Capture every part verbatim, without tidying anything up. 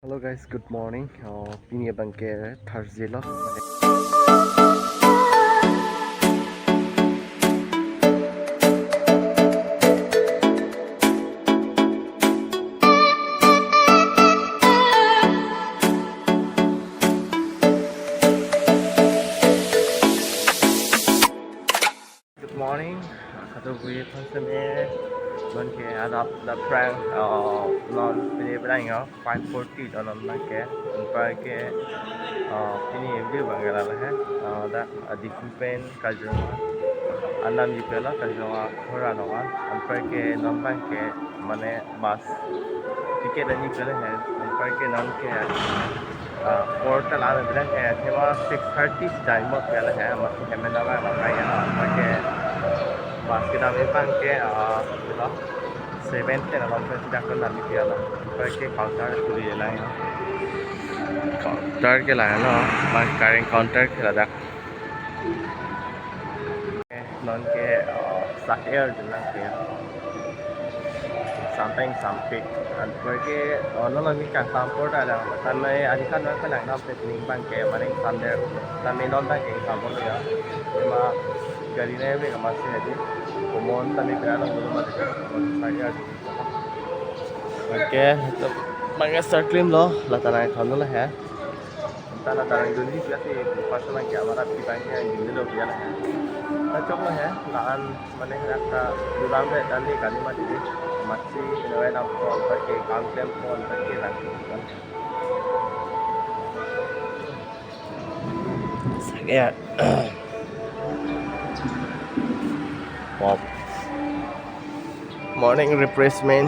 Hello guys, good morning. Uh, pini abangke Thursday lo. Good morning. Kado bui phone seme. Non ke adap dap prank. Uh, non pini berang ya. Five forty do non abangke. Anparke, uh, pini video abangke la he. Uh, dak, uh, Diphu pen Kaziranga. Anam ji pela Kaziranga khora no kan. Anparke non abangke mane bus ticket ani pela he. Anparke non ke, ah, portal ave bilang he, thema six thirty si time bot pela he, masi hemen dava ma kaya, anparke bus kedam abangke, ah, lo, seven ten along ke sidak kon dam pela, anparke counter kuri lang ya. Counter ke lang lo, ma current counter ke ladak. Eh, non ke, uh, sak er dun lang ke. Sampeng sampik. Anparke, uh, non non mi kang sampor ta lang. Tame ani kan non kan lang nam te ning abangke, mane sander. Tame non abangke sampor ya. Ma gari ne be kama si hadi. Komon tame kira nang dulu mati. Sak er. Okay, to abangke circle lo, la ta nangkethon lo he. Ta la ta nangdunji pila si, first abangke amara pi abangke dun lo pila he. Ta chok lo he, la-an mane rakta dulang he, dan ni kali mati di. Masi, ino, na phone abangke, kam klem phone abangke lang. Sak er. Pop. Morning refreshment.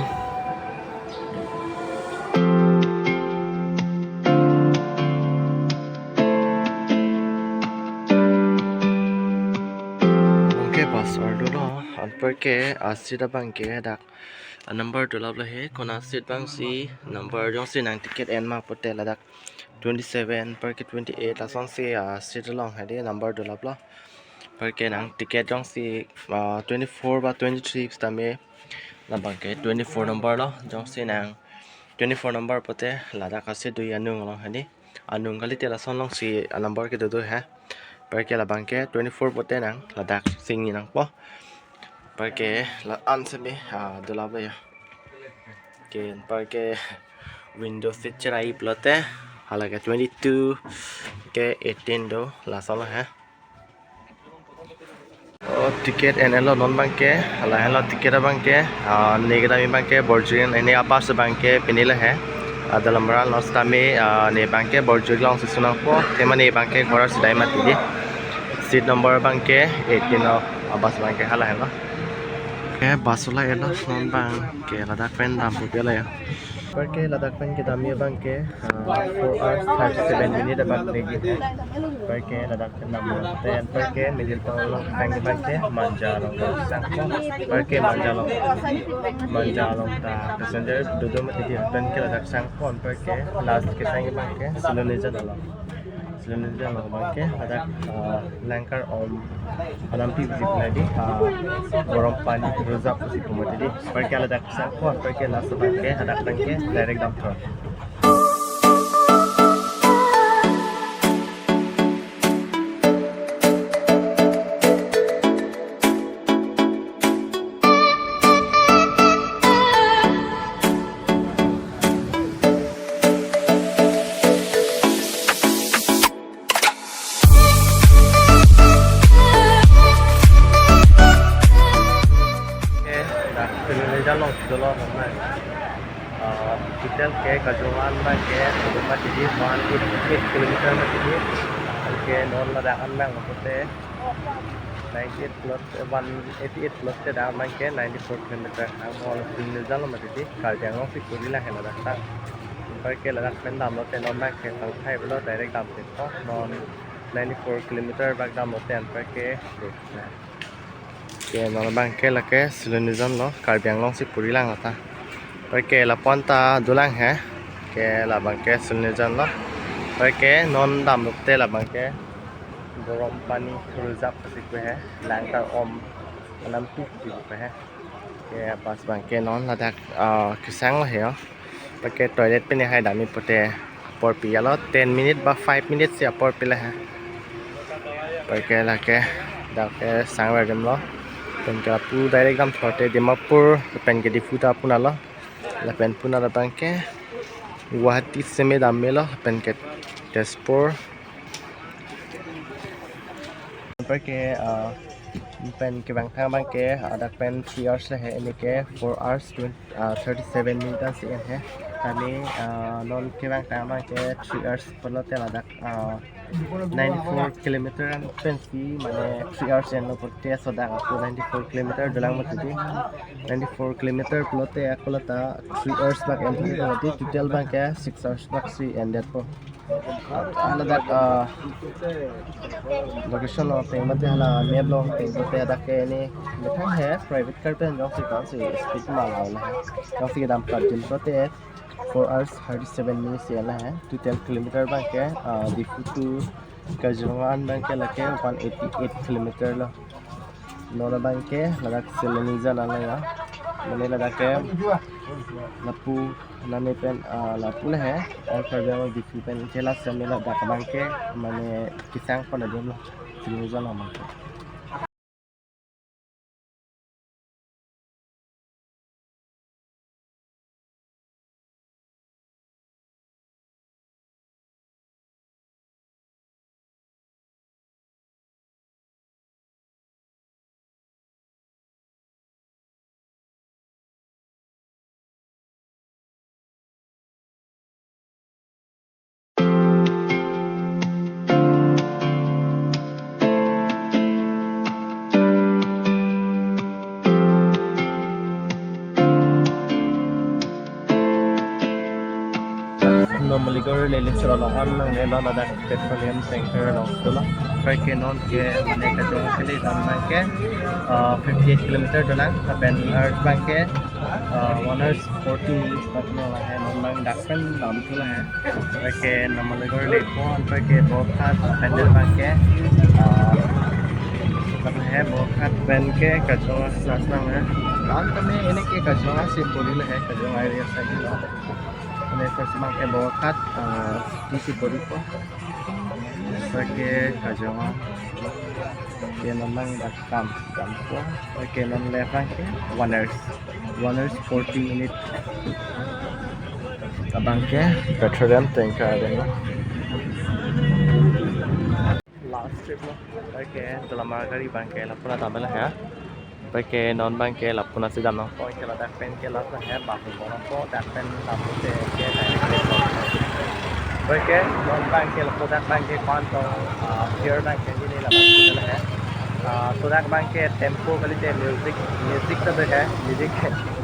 Okay, bus ardo lo. Anparke a-seat abangke dak a-number dulap lo he. Konat seat abang si number jongsi nang ticket en ma pulote ladak twenty-seven, anparke twenty-eight, lasonsi a-seat along hadi number dulap lo. Anparke nang ticket jongsi, ah, twenty-four ba twenty-three sitame, labangke twenty-four number lo, jongsi nang twenty-four number pulote ladak a-seat do anung along hadi. Anung kalite lason alongsi a-number kedo do he. Anparke labangke twenty-four pulote nang ladak sing nangpo. Anparke la-an seme, ah, dulap lo ya. Okay, anparke window seat cherai pulote, halake twenty-two, ke eighteen do, lason lo he. Oh, ticket en-e lo non abangke, hala henlo ticket abangke, ah, ne kedam abangke, Borjuri, ne a-bus abangke pini lo he. Ada lamran lo sitame, ah, ne abangke Borjuri alongsi su nangpo, thema ne abangke khora si dai mati di. Seat number abangke eighteen lo, a-bus abangke hala henlo. Okay, bus ola-e lo non abangke ladak pen dampo pela ya. Anparke ladak pen kedam abangke, ah, four hours thirty-seven minute abang legi. Anparke ladak pen dampo. Anparke middle town along abang abangke Manja along ta sangpo. Anparke Manja along, Manja along ta passenger dodo mati di, anparke ladak sangpo. Anparke last kesang abangke Silonijan along. Silonijan along abangke ladak, ah, Langkar Om anampi pusi pu hadi, ah, Gorom Pani Reserve pusi pu mati di. Anparke ladak sangpo, anparke last abangke, ladak abangke direct damthon. Okay, dak Silonijan along dolo nang. Ah, hotel ke Kaziranga abangke, rumah jadi one eight eight kilometer mati di. Okay, non ladak an abang pulote ninety-eight plot, one eighty-eight plot te dak abangke ninety-four kilometer. Ang mo Silonijan lo mati di, Karbi Anglong si kuri lang hela dak ta. Anparke ladak pen damlote non abangke tangthai pulo direct dampo. Non ninety-four kilometer bak damlote anparke. Okay, non abangke lake Silonijan lo, Karbi Anglong si kuri lang ta. Anparke lapu-an ta dolang he. Okay, labangke Silonijan lo. Anparke non damlote labangke Gorom Pani Reserve pusi pu he, Langkar Om anampi pusi pu he. Okay, bus abangke non ladak, ah, kesang lo he ya. Anparke toilet pen hai damji pute apor pi alo, ten minute ba five minutes si apor pi lahai. Anparke lake dak ke sangver damlo. Lapen ke lapu direct damthu te Dimapur, lapen ke Diphu ta pun alo. Lapen pun abang ke Guwahati seme dam melo, lapen ke Tezpur. Anparke, ah, pen kevang thang abang ke, ah, dak pen three hours lahai, ene ke four hours twenty, ah, thirty-seven minutes si en hai. Kami, ah, non kevang thang abang ke three hours pulote ladak, ah, ninety-four kilometer an pensi mane three hours enlo pute laso dak ako ninety-four kilometer dolang mati di. Ninety-four kilometer pulote ako lata three hours bak en thek mati, total abang ke six hours bak si endetpo. Ladak, ah, location along peng mate hala map along peng mate dak ke ene methang hai private car pen jongsi kan si speed ma la la. Jongsi kedam kat jin pute four hours thirty-seven minutes si lahai. Total kilometer abang ke, ah, Diphu to Kaziranga an abang ke lake one eighty-eight kilometer lo. Non abang ke ladak Silonijan an lo ya. Mane ladak ke lapu nane pen, ah, lapu lahai. All Karbi Anglong Diphu pen ke la seme ladak abang ke mane kesang pon adim lo. Silonijan abang ke. Numbligor lele sura along an nang ne non ladak petroleum tanker along dolo. Anparke non ke mane Kaziranga kali dam abang ke, ah, fifty-eight kilometer dolang, lapen hours abang ke, ah, one hours forty minutes bak lo lahai, non abang dak pen damthu lahai. Anparke Numbligor le pon, anparke Bokakhat pen abang ke, ah, dak lahai Bokakhat pen ke Kaziranga last abang hai. Dak kami ene ke Kaziranga si puri lahai, Kaziranga area side lo. Ene first abang ke Bokakhat, ah, city si puripo. Anparke Kaziranga. Ke non abang dak kam, kampo. Anparke non left abang ke one hours, one hours forty minutes. Abang ke petroleum tanker adim lo. Last trip lo. Anparke Dolamara gari abang ke lapu na dam lahai. Anparke non abang ke lapu na si dam nangpo, anke ladak pen ke last lahai, bus bor nangpo, dak pen lapu te ke direct ke. Anparke non abang ke lapu dak abang ke kon tong, ah, pier abang ke neli ladak pen lahai. Ah, laso dak abang ke tempo kali te music, music ta do hai, music,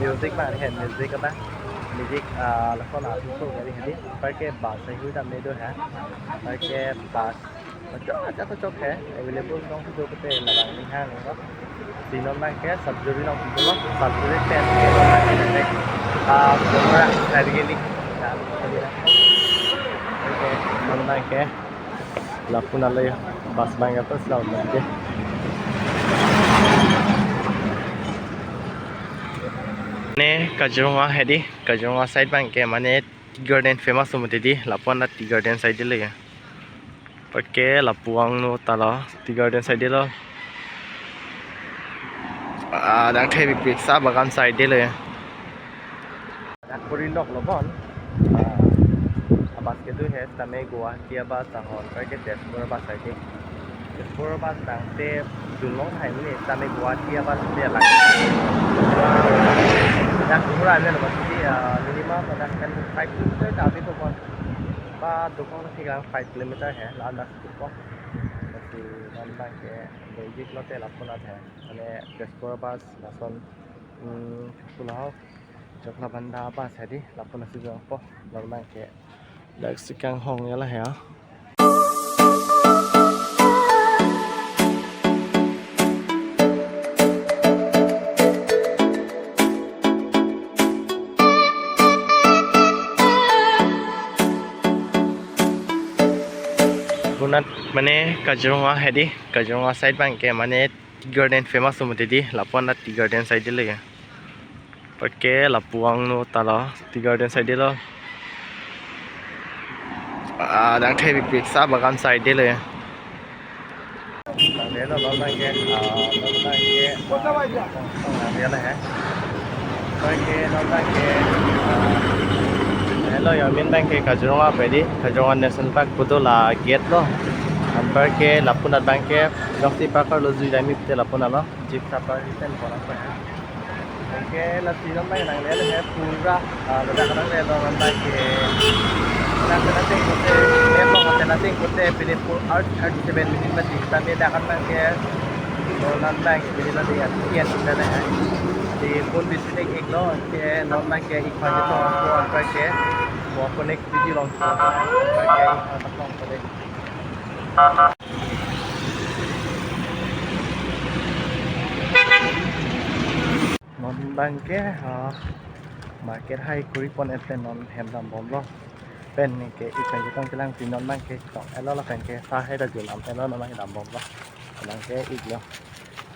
music abang hai, music abang, music, ah, laso na so gari hai di. Anparke bus ahui dam me do hai. Anparke bus Achok, achok, achok hai, available along si do pute labang ni hang lo. Si non abang ke Sapjuri along si dolo, Sapjuri pen ke non abang ke, ah, Bora Nargili. Okay, non abang ke lapu na lo ya, bus abang ke pas lo abang ke. Ne Kaziranga hai di, Kaziranga side abang ke mane tea garden famous mati di, lapu na tea garden side lo ya. Anparke lapu angno ta lo, tea garden side lo. Ah, dak thai bik bik sa bagan side lo ya. Dak puri lok lo bon. Ah, abus kedo hai, sitame Guwahati abus ahon, anparke Tezpur abus side. Tezpur abus tangte dunlong hai mene, sitame Guwahati abus dia lang. Dak pura ave lo, mati, ah, minimum dak kan five kilometer ta ave to bon. Ba dokok na thik lang five kilometer hai, la-an dak dokok. Masi non abang ke Beijing lote lapu na hai. Mane Tezpur abus lason, hmm, pulo ho. Chokla Banda abus hai di, lapu na si jongpo, non abang ke. Dak si kanghon ya lahai ya. Lapu na mane Kaziranga hai di, Kaziranga side abang ke mane tea garden famous mati di, lapu na tea garden side lo ya. Anparke lapu angno ta lo, tea garden side lo. Ah, dang thepik pik sa bagan side lo ya. Dang lo, lo bang ke, ah, lo bang ke, ah, lo bang ke. Bang ke, lo bang ke, ah, hello, ya, main bang ke Kaziranga pedi, Kaziranga National Park pu do la gate lo. Anparke lapu anat bang ke, Jongsi Park lo jui dami pute lapu anat lo. Jeep safari pen pon apa ya? Bang ke lasi non bang nangle le he pura, ah, ladak nangle lo non bang ke. Nang kena ting pute, ne lo kena ting pute, pini pur hour thirty seven minute mati. Tami dak kan bang ke. Lo non bang ke pini lo dia, iya, sudah le he. Di pun di sini ik lo, ke non bang ke ik pan itu, aku apa ke. Mau connect video long. Bang ke ik pan long pade. Non bang ke, ah, market hai kuri pon et pen non hem dam bom lo. Pen ne ke ik pen chetong chelang pi non bang ke chetong et lo, lapen ke sa hai ta jun am et lo, non bang ke dam bom lo. Bang ke ik lo.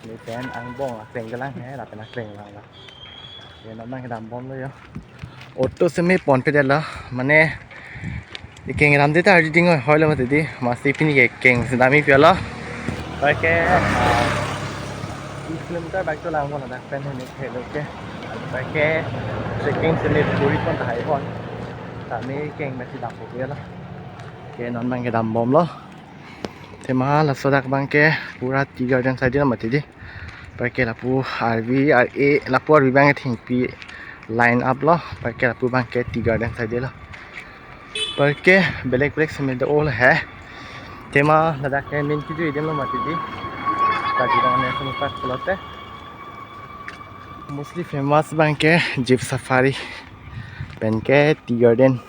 Ne pen angbong ateng chelang he, lapen ateng lang lo. Ye non bang ke dam bom lo yo. Auto simi pon pede lo, mane ikeng dam de ta arju ding oi, hoi lo mati di, masi pini ke keng si dami pi lo. Bang ke, ah, kilometer bike to lang pon ladak pen hini ke lo ke. Bang ke trekking simi puri pon ta hai pon. Tami keng masi dam pi lo. Ke non bang ke dam bom lo. Tema laso dak bang ke pura tea garden side lo mati di. Bang ke lapu arvi ar e, lapu arvi bang ke thengpi line up lo. Bang ke lapu bang ke tea garden side lo. Bang ke belek belek simi do-o lo he. Tema ladak ke main kejui adim lo mati di. Kaziranga National Park pulote mostly famous bang ke jeep safari pen ke tea garden.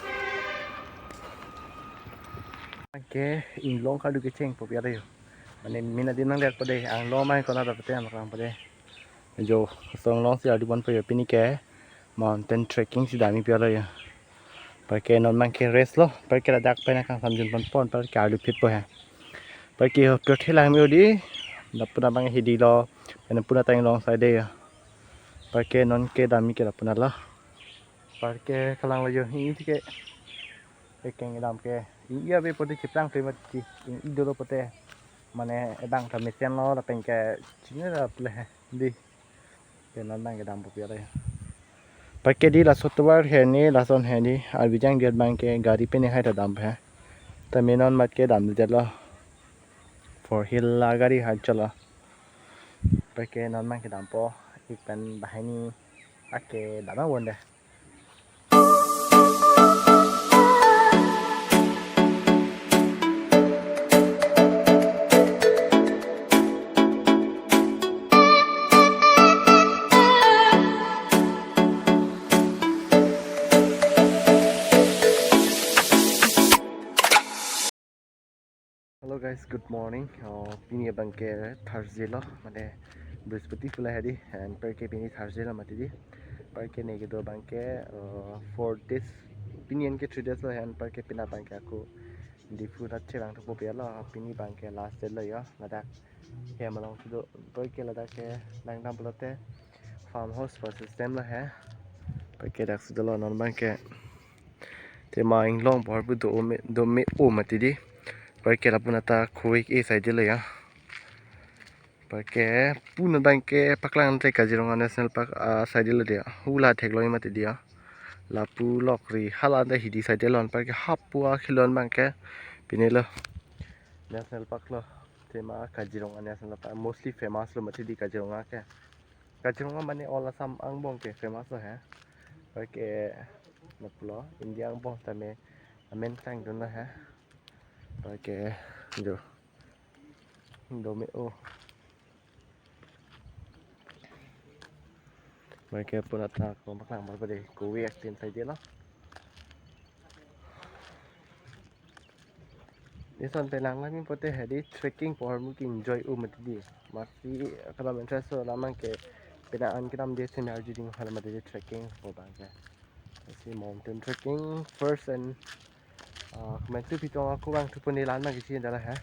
Bang ke inglong kadu kecheng po pi lo yo. Mane main adim nang lihat pade, anglong mai kona ta pate, anglong pade. Jo, so anglong si arju pon po yo, pini ke mountain trekking si dami pi lo yo. Bang ke non bang ke rest lo, bang ke ladak pen akangsam jun pon pon, bang ke arju phit po he. Bang ke ho pirthe lang mi odi, lapu anat bang hidi lo, pen lapu anat ta inglong side yo. Bang ke non ke dami ke lapu anat lo. Bang ke kalang lo yo, ini ke. Ekeng dam ke, iya be pute chiplang pe mati, i dolo pute, mane ebang ta mesen lo, lapen ke chini la ple di. Ke non bang ke dam po pi lo. Bang ke di laso tovar he ni, lason he ni, arvi jang dia bang ke gari pini hai ta dam he. Tami non mat ke dam de lo. Four wheel la gari hai chalo. Bang ke non bang ke dam po, ik pen banghini ake dam won de. Hello guys, good morning. Uh, pini abang ke Thursday lo, mane Brihaspati pula hedi, and bang ke pini Thursday lo mati di. Bang ke ne kedo bang ke, uh, four days, pini an ke three days lo, and bang ke pini abang ke aku Diphu rat chevang thupo pi lo, pini bang ke last day lo yo, ladak hem along si do, bang ke ladak ke nang dam pulote farmhouse pu system lo he. Bang ke dak si dolo non bang ke. Tema inglong bor bu do me, do me-o mati di. Bang ke lapu anat ta khuik e side lo ya. Bang ke pu anat bang ke paklang te Kaziranga National Park, ah, side lo dia. Hula thek lo mati dia. Lapu lokri hala te hidi side lo, bang ke hapu akhilon bang ke. Pini lo National Park lo. Tema Kaziranga National Park mostly famous lo mati di Kaziranga ke. Kaziranga mane all Assam angbong ke famous lo he. Bang ke lapu lo India angbong tame amen tang dun lo he. Bang ke jo. Do me-o. Bang ke pu anat ta ko maklang bor pade ko we actin side lo. Ison penang lami pute hedi trekking pu ahormu ke enjoy-o mati di. Masi kalau interest lo lamang ke pina an kedam de semi arju ding hal mati di trekking pu bang ke. Si mountain trekking first and, ah, kemen tu pitong aku bang tu pun ilan bang kisi adalah ha.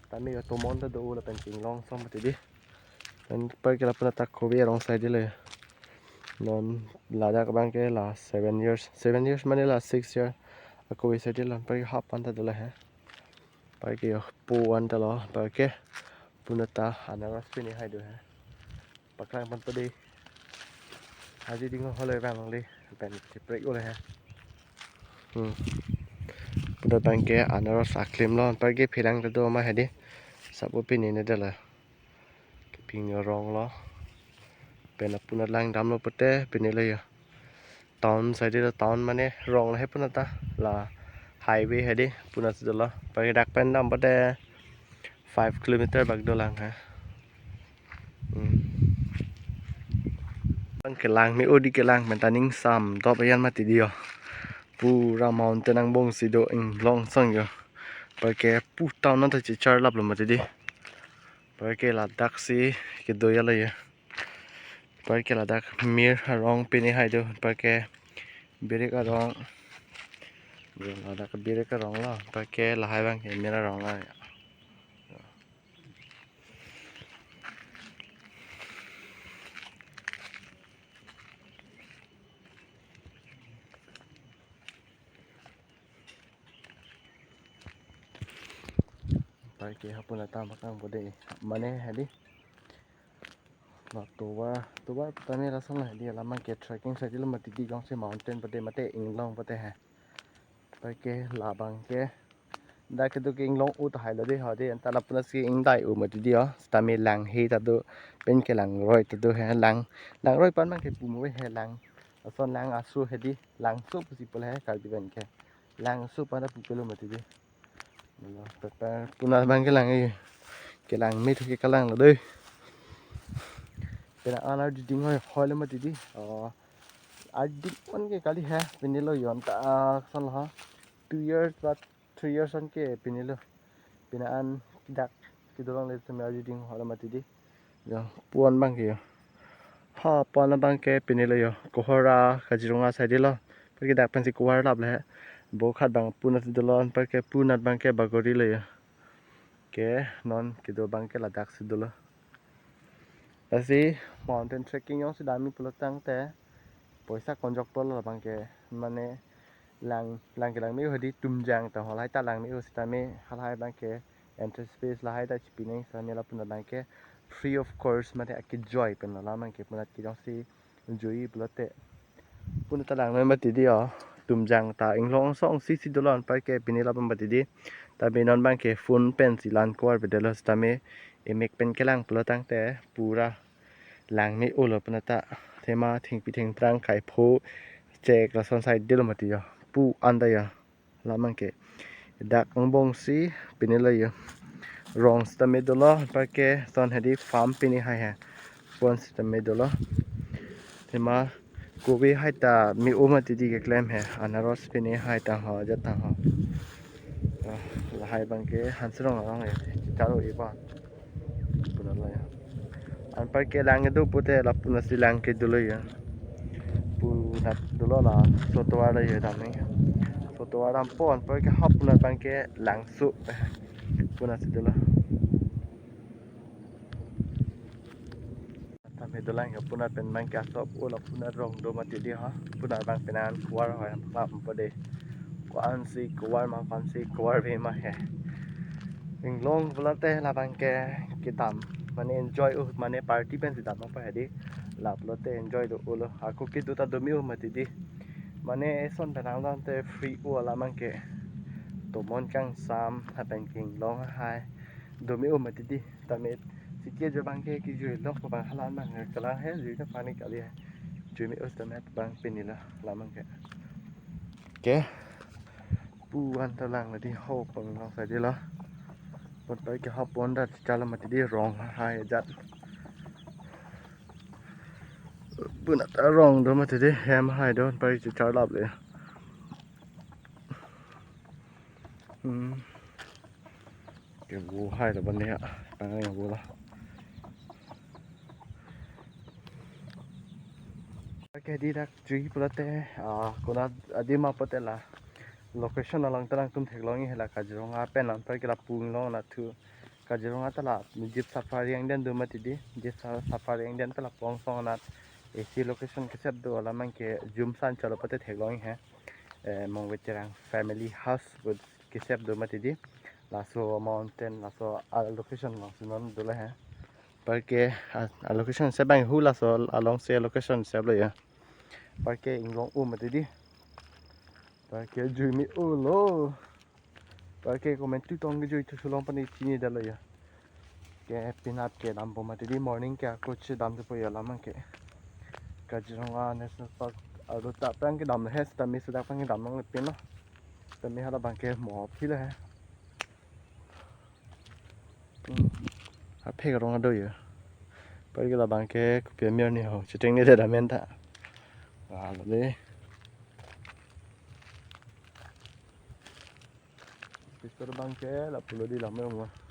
Tami yo tomon ta do lapen inglong song mati di. Dan bang ke lapu anat ta khuik arong side lo. Non ladak bang ke la seven years, seven years mane la six year Ako isa di lo, anparke hap anta dolo he. Anparke yo, po anta lo, anparke punata anaros pini hai do he. Paklang pan pade. Aji ding holo bang longle, pen chiprek ule he. Hmm. Punat abangke anaros aklim lo, anparke pherang ta do ma hedi. Sapo pini ne dala. Keping rong lo. Pen apunat langdam lo pute, pini lo yo. Town side lo, town mane rong lo he punata. La highway hedi, punat si dolo. Anparke dak pen dam pute five kilometer bak dolang he. Hmm. Bang kelang me-o di kelang, menta ning sam dop ayan mati di yo. Pura mountain angbong si do, inglong song yo. Anparke pu town anta chechar lap lo mati di. Anparke ladak si kedo ya lo yo. Anparke ladak mir arong pini hai do. Anparke birik arong. Ladak birik arong lo. Anparke lahai abangke mir arong lo. Anparke hapun atam pakang pade. Mane hedi. La tovar, tovar putame lason la hedi, alam abangke trekking side lo mati di, jongsi mountain pade mate inglong pade he. Anparke labangke dak kedo ke inglong-o tahai lo de ho de, anta lapu nasi ingdai-o mati di yo. Sitame lang he ta do, pen ke langroi ta do he, lang, langroi pan abangke pu mo he lang. Lason lang aso hedi, langso pusi pu le he Karbi abangke. Langso pan ta pu pelo mati di. Punat abangke lang e. Kelang me thu ke kalang lo de. Pena an ardi ding hoi hoi lo mati di. Oh. Ardi ding on ke kali he. Pini lo yo anta, ah, son lo ha. Two years ba three years on ke pini lo. Pena an dak kedo longle sitame ardi ding hoi lo mati di. Yo, pu an abangke yo. Ha, pu an abangke pini lo yo. Kohora Kaziranga side lo. Anparke dak pensi kohor lap le he. Bo khat abang punat si dolo, anparke punat abangke bagori lo yo. Ke non kedo abangke ladak si dolo. Lasi mountain trekking jongsi dam-i pulo tangte poisa konjok pulo labangke, mane lang, lang kelang me-o hedi Tumjang ta halahai ta lang me-o sitame halahai abangke entrance fees lahai ta chipi nang sitame lapu abangke free of cost mate akejoi pen lo labangke punat ke jongsi joi pulote. Punat ta lang noi mati di yo. Tumjang ta inglong song si si dolo anparke pini lapu mati di. Tame non abangke phone pensi lan kohor pede lo sitame emek pen kelang pulo tangte pura lang me-o lo punata. Thema thengpi thengphrang kaipho chek lason side lo mati yo. Pu anta yo. Labangke dak angbong si pini lo yo. Rong sitame dolo, anparke son hedi farm pini hai he. Pon sitame dolo. Thema kove hai ta me-o mati di keklem he. Anaros pini hai tang ho, ajat tang ho. Ah, lahai abangke Hansirong arong he. Chitaro iba. Punat lo yo. Anparke lang kedo pute lapu nasi lang kedo lo yo. Punat dolo la sotovar lo yo dam nang. Sotovar dampo anparke hap punat abangke langso. Punat si dolo. Tame dolang yo punat pen abangke asop o la punat rong do mati di ha. Punat abang pena an kohor hoi lam pade. Ko-ansi kohor ma, ko-ansi kohor ve ma he. Inglong pulote labangke kedam, mane enjoy-o, mane party pensi dam apa hedi. La pulote enjoy do-o lo. Ako kedo ta do me-o mati di. Mane eson penang dam te free o labangke. Tomon kangsam, lapen ke inglong hai. Do me-o mati di. Tame city ajo abangke kejui lok abang halan abang kelang he, jui ta pani kali he. Jui me-o sitame abang pini lo labangke. Ke. Pu anta lang lo di ho pang lang side lo. Pon pai ke ho pon da chalo mati di rong hai ajat. Punat ta rong do mati di hem hai do pai chechar lap le. Hmm. Ke vo hai lo bang ya. Pang ya vo lo. Ke di dak jui pulote, ah, konat adim apot la location along ta nangtum theklong-i he la Kaziranga pen anparke lapu inglong anat thu. Kaziranga ta la jeep safari angdeng do mati di, jeep sa-, safari angdeng ta la Pongsong anat. A C location kesep do alam abangke zoom san chalo pute theklong-i he. eh, Mongve Terang family house pu kesep do mati di. Laso mountain, laso a location along si non dolo he. Parke a, a location sep abang hu, laso along si location sep lo ya. Parke inglong-o mati di. Parke jui me-olo. Parke komantu tong kejui thu sulong pani chini dalo ya. Ke penap ke dampo mati di, morning ke ako chedam thupo ya lam abang ke. Kaziranga National Park arlo ta abang ke dam he, sitame sedak abang ke dam nangpinlo. Sitame hala abang ke mo aphi lo he. Hmm. Aphi karong ado ya. Parke labang ke kopi amir ni ho. Chiteng ni dam amen ta. Wah, lo de. Picture abang ke lapulo di lam abang.